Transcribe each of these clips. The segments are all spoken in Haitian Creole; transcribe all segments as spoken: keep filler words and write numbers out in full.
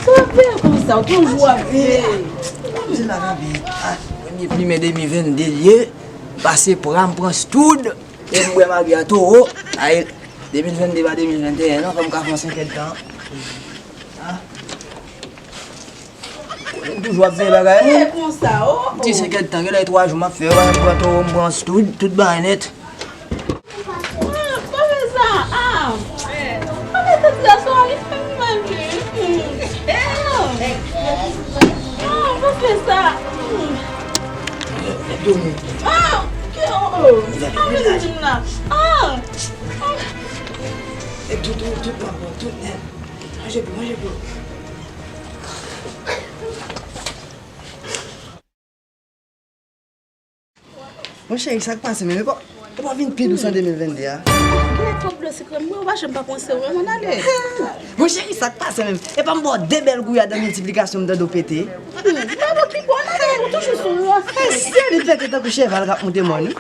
Sa w ap veye konsa, w toujou ap veye. Di la, bebe. Ah, premye plimen de mil vennde l ye. Pase pran, m pran stoud. E m bwè magi a towo. Ay, de mil vennde pa de mil venteyen, non, fò m ka fè yon senk èdtan. Ah. Toujou ap veye bagay, non? Veye konsa, oh, oh. Ti senk èdtan, genlè twa jou m ap fè, m pran towo, m pran stoud, tout bagay nèt. Ah, pa fè sa, ah. Pa fè sa, ti gason, li fè m mal, wi. Eh, non. Ah, pa fè sa. Ah, ki, oh, oh. Ah, mwen di m la. Ah. Ah. E tout, tout, tout, tout, tout nèt. Manje pou, manje pou. Mon cheri, sa k pase menm? E pa, e pa w vin pi dous an de mil vennde a? Genlè twòp dlo sikrem mwen, ou pa janm pa panse w, men ale. Mon cheri, sa k pase menm? E pa m ba w de bèl gouyad an miltiplikasyon m tande w pete? Hmm, ba w pi bon, ale, ou toujou sou wòs. Hey, se li pete tankou cheval k ap moute mòn, wi.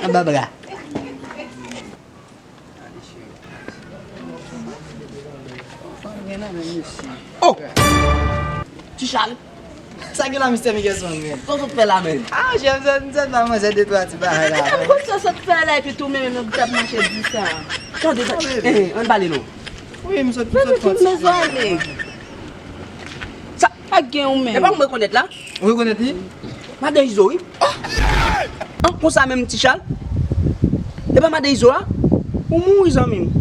Anba bra. Oh! Ti Chal! Sa gen la, mistè Miguelson, men? Sa w sot fè la, men? Ah, jèm sot, m sot ba manzè de twa ti bagay la. Sa w sot fè la, epi tou menm, menm, w t ap mache di sa. Tande, tande. Eh, eh, ann pale non. Wi, m sot, m sot fè yon ti bagay. Sa pa gen ou menm. E pa m rekonèt la? Ou rekonèt li? Madan Izo, wi. Oh! An, konsa menm, Ti Chal? E pa madan Izo a? Ou mouri, zanmi m.